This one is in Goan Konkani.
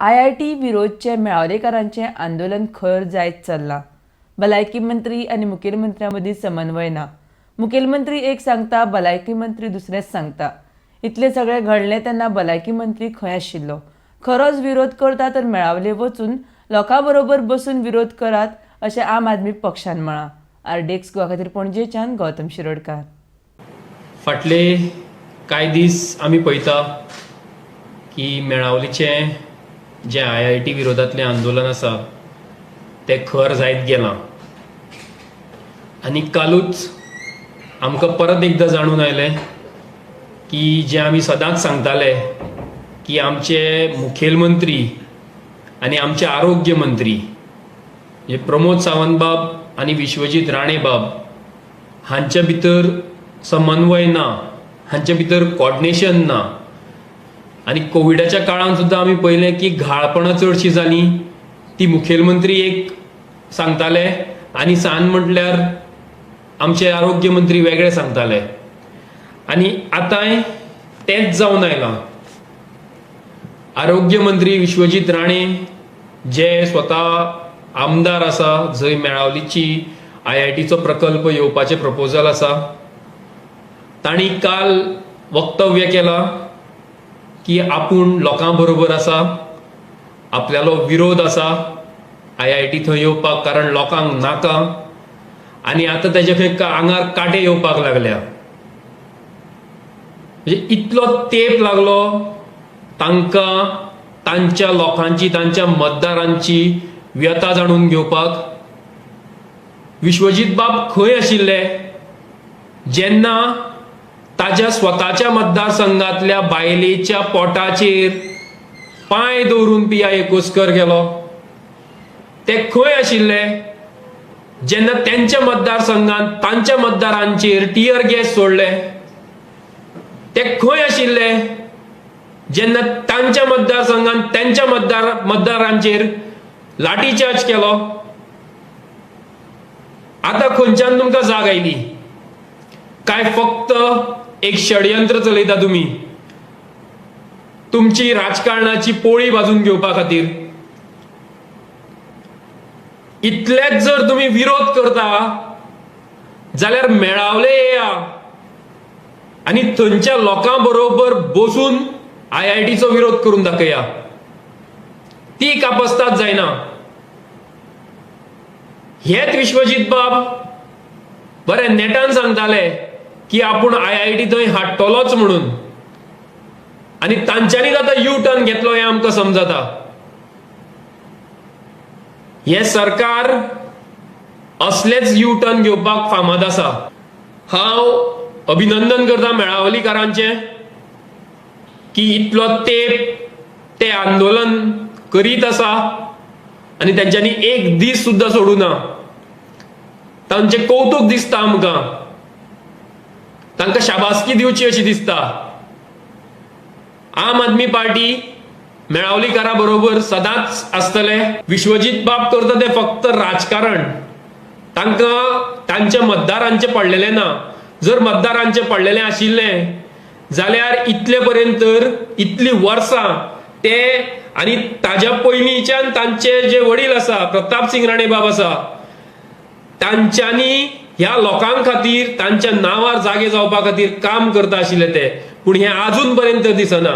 आयआयटी विरोधचे मेळावलेकारांचें आंदोलन खर जायत चल्लां. भलायकी मंत्री आनी मुखेलमंत्र्यां मदीं समन्वय ना. मुखेलमंत्री एक सांगता, भलायकी मंत्री दुसरेंच सांगता. इतलें सगळें घडलें तेन्ना भलायकी मंत्री खंय आशिल्लो? खरोच विरोध करता तर मेळावले वचून लोकां बरोबर बसून विरोध करात अशें आम आदमी पक्षान म्हळां. आरडीएक्स गोवा खातीर पणजेच्यान गौतम शिरोडकार. फाटले कांय दीस आमी पळयता की मेळावलीचें जें आयआयटी विरोधांतलें आंदोलन आसा तें खर जायत गेलां आनी कालूच आमकां परत एकदां जाणून आयलें की जें आमी सदांच सांगताले की आमचे मुखेलमंत्री आनी आमचे आरोग्य मंत्री म्हणजे प्रमोद सावंत बाब आनी विश्वजीत राणे बाब हांचे भितर समन्वय ना, हांचे भितर कॉर्डिनेशन ना. आनी कोविडाच्या काळांत सुद्दां आमी पळयलें की घाळपणां चडशीं जालीं ती मुखेलमंत्री एक सांगताले आनी सान म्हटल्यार आमचे आरोग्य मंत्री वेगळे सांगताले आनी आतांय तेंच जावन आयलां. आरोग्य मंत्री विश्वजीत राणे जे स्वता आमदार आसा, जंय मेळावलीची आयआयटीचो प्रकल्प येवपाचें प्रपोजल आसा, तांणी काल वक्तव्य केलां की आपूण लोकां बरोबर आसा, आपल्यालो विरोध आसा आयआयटी थंय येवपाक, कारण लोकांक नाका आनी आतां तेजे खंय आंगार कांटे येवपाक लागल्या. म्हणजे इतलो तेंप लागलो तांकां तांच्या लोकांची, तांच्या मतदारांची व्यथा जाणून घेवपाक. विश्वजीत बाब खंय आशिल्ले जेन्ना ताज्या स्वताच्या मतदारसंघातल्या बायलेच्या पोटाचेर पांय दवरून पिया एकोस्कर गेलो? ते खंय आशिल्ले जेन्ना तेंच्या मतदारसंघात तांच्या मतदारांचेर टियर गॅस सोडले? ते खंय आशिल्ले जेन्ना तांच्या मतदारसंघात तेंच्या मतदारांचेर लाठीचार्ज केलो? आतां खंयच्यान तुमकां जाग आयली? काय फक्त एक षडयंत्र चलयता तुमी तुमची राजकारणाची पोळी बाजून घेवपा खातीर? इतलेच जर तुमी विरोध करता जाल्यार मेळावले येया आनी थंयच्या लोकां बरोबर बसून आयआयटीचो विरोध करून दाखया. ती कापस्ताद जायना. हेच विश्वजीत बाब बरे नेटान सांगताले की आपूण आयआयटी थंय हाडटलोच म्हणून, आनी तांच्यांनीच आतां यू टर्न घेतलो हें आमकां समजता. हें सरकार असलेच यू टर्न घेवपाक फामाद आसा. हांव अभिनंदन करता मेळावलीकारांचें की इतलो तेंप ते आंदोलन करीत आसा आनी तेंच्यांनी एक दीस सुद्दां सोडूं ना. तांचें कौतूक दिसता आमकां, तांकां शाबासकी दिवची अशी दिसता. आम आदमी पार्टी मेळावलीकारा बरोबर सदांच आसतले. विश्वजीत बाब करता तें फक्त राजकारण, तांकां तांच्या मतदारांचें पडलेलें ना. जर मतदारांचें पडलेलें आशिल्लें जाल्यार इतले पर्यंत तर इतलीं वर्सां ते आनी ताज्या पयलींच्यान तांचे जे वडील आसा प्रताप सिंग राणे बाब आसा, तांच्यांनी ह्या लोकां खातीर तांच्या नांवार जागे जावपा खातीर काम करता आशिल्ले ते, पूण हें आजून पर्यंत दिसना.